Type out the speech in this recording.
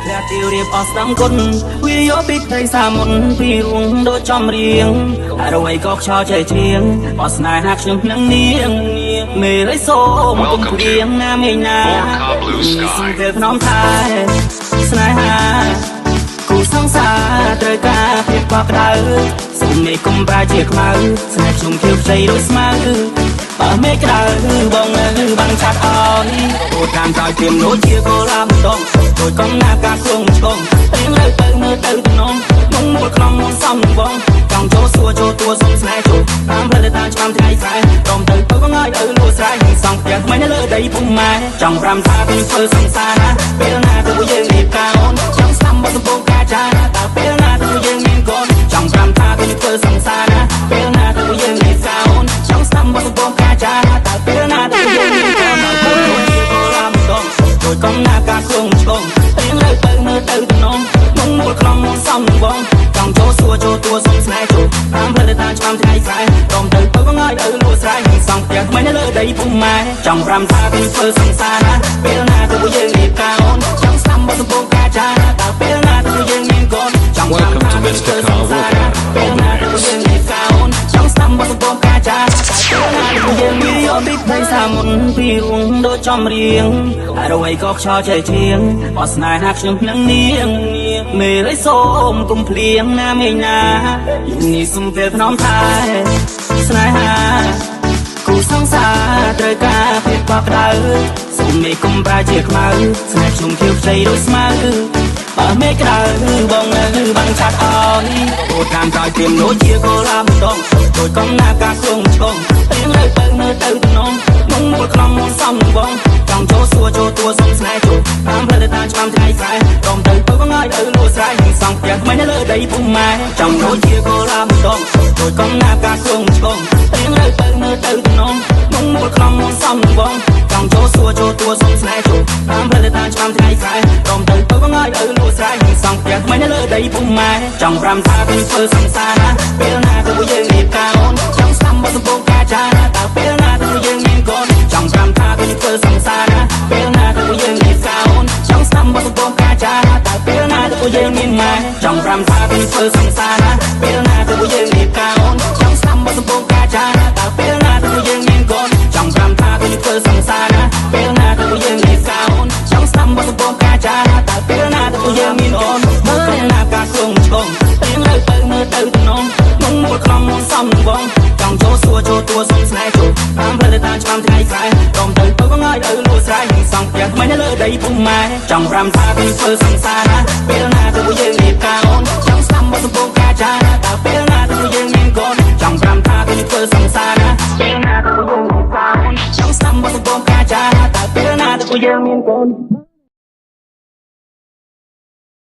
ព្រះទាវរៀបអស់ស្ដំគុណវាយកពីផ្ទៃសាមុនពីរួងដូចចំរៀងហើយរយក៏ខ្យល់ចេះច្រៀងអស់ស្នេហាខ្ញុំនឹងនាងមេរីសូមគុំព្រៀងណាមេណា Orca Blue សុំ Sky. ពេលភ្នំថែស្នេហាគូសង្សារត្រូវការភាពកក់ក្ដៅសូមមេគុំប្រាជាខ្មៅស្នេហ៍ខ្ញុំខៀវខ្ចីដូចស្មៅបើមេក្ដៅបងនៅបាំងឆាត់អយអូតាមក្រោយព្រាមដូចជាកូឡាម្ដងដូចកំណាការគងឆ្កងរៀងលើទៅមើលទៅទំនងមុងមូលខ្លងមុនសំនឹងបងចង់ចូលសួរចូលតួសុំស្នេហ៍ចូលតាមផ្លូវតាមឆ្នាំថ្ងៃស្រែក្រុមទៅទៅបងឲ្យទៅលួស្រែសង់ផ្ទះថ្មីនៅលើដីភូមិម៉ែចង់ប្រាំថាពីធ្វើសង្សារណាពេលណាទៅយើងរៀបការអូនចង់ស្ដាំបទសម្ពោងការចាតើពេលណាទៅយើងមានកូនចង់ប្រាំថាពីធ្វើសង្សារណាពេលណាទៅយើងរៀបការអូនចង់ស្ដាំបទសម្ពោងការចាតើពេលណាទៅយើងមានកូនដល់ពូជាកូឡាម្ដងដូចកំណាការគងឆ្កងរៀងលើទៅមើលទៅទំនងមុងមូលខ្លងមុនសំនឹងបងចង់ចូលសួរចូលតួសុំស្នេហ៍ចូលតាមផ្លូវតាមឆ្នាំថ្ងៃស្រែក្រុមទៅទៅបងឲ្យទៅលួស្រែសង់ផ្ទះថ្មីនៅលើដីភូមិម៉ែចង់ប្រាំថាពីធ្វើសង្សារណាពេលណាទៅយើងរៀបការអូនចង់ស្ដាំបទសម្ពោងការចាតើពេលណាទៅយើងមានកូនចង់ប្រាំ Welcome ថា to ពី Mr. ធ្វើស Car ង្សារណា Walker ពេល on ណា the ទៅ mix. យើងរៀបការអូនចង់ស្ដាំបទសម្ពោងការចាតើពេលណាទៅយើងមានយកពីផ្ទៃសាមុនពីរួងដូចចំរៀងហើយរយក៏ខ្យល់ចេះច្រៀងអស់ស្នេហាខ្ញុំនឹងនាងមេរីសូមគុំភ្លៀងណាមេណាយំនេះសុំពេលភ្នំថែស្នេហាគូសង្សារត្រូវការភាពកក់ក្ដៅសូមមេគុំប្រាជាខ្មៅស្នេហ៍ខ្ញុំខៀវខ្ចីដូចស្មៅបើមេក្ដៅបងនៅបាំងឆាត់អយអូតាមក្រោយព្រាមដូចជាកូឡាម្ដងដូចកំណាការគងឆ្កងរៀងលើទៅមើលទៅទំនងមុងមូលខ្លងមុនសំនឹងបងចង់ចូលសួរចូលតួសុំស្នេហ៍ចូលតាមផ្លូវតាមឆ្នាំថ្ងៃស្រែក្រុមទៅទៅបងឲ្យទៅលួស្រែសង់ផ្ទះថ្មីនៅលើដីភូមិម៉ែចង់ដូចជាកូឡាម្ដងដូចកំណាការគងឆ្កងរៀងលើទៅមើលទៅទំនងមុងមូលខ្លងមុនសំនឹងបងចង់ចូលសួរចូលតួសុំស្នេហ៍ចូលតាមផ្លូវតាមឆ្នាំថ្ងៃស្រែក្រុមទៅទៅបងឲ្យទៅលួស្រែសង់ផ្ទះថ្មីនៅលើដីភូមិម៉ែចង់ប្រាំថាពីធ្វើសង្សារណាពេលណាទៅយើងរៀបការអូនចង់ស្ដាំបទសម្ពោងការចាតើពេលណាទៅយើងមានកូនចង់ប្រាំថាពីធ្វើសង្សារណាពេលណាទៅយើងរៀបការអូនចង់ស្ដាំបទសម្ពោងការចាតើពេលណាទៅយើងមានម៉ែចង់ប្រាំថាពីធ្វើសង្សារណាពេលណាទៅយើងរៀបការអូនចង់ស្ដាំបទសម្ពោងការចាតើពេលណាទៅយើងមានកូនចង់ប្រាំថាពីធ្វើសង្សារណាពេលណាទៅយើងរៀបការអូនចង់ស្ដាំបទសម្ពោងការចាតើពេលណាទៅយើងមានអូនមើលណាការគងឆ្កងរៀងលើទៅមើលទៅទំនងមុងមូលខ្លងមុនសំនឹងបងចង់ចូលសួរចូលតួសុំស្នេហ៍ចូលតាមផ្លូវតាមឆ្នាំថ្ងៃស្រែក្រុមទៅទៅបងឲ្យទៅលួស្រែសង់ផ្ទះថ្មីនៅលើដីភូមិម៉ែចង់ប្រាំថាពីធ្វើសង្សារណាពេលណាទៅយើងរៀបការអូនចង់ស្ដាំបទសម្ពោងការចាតើពេលណាទៅយើងមានកូនចង់ប្រាំថាពីធ្វើសង្សារណាពេលណាទៅយើងរៀបការអូនចង់ស្ដាំបទសម្ពោងការចាតើពេលណាទៅយើងមានកូន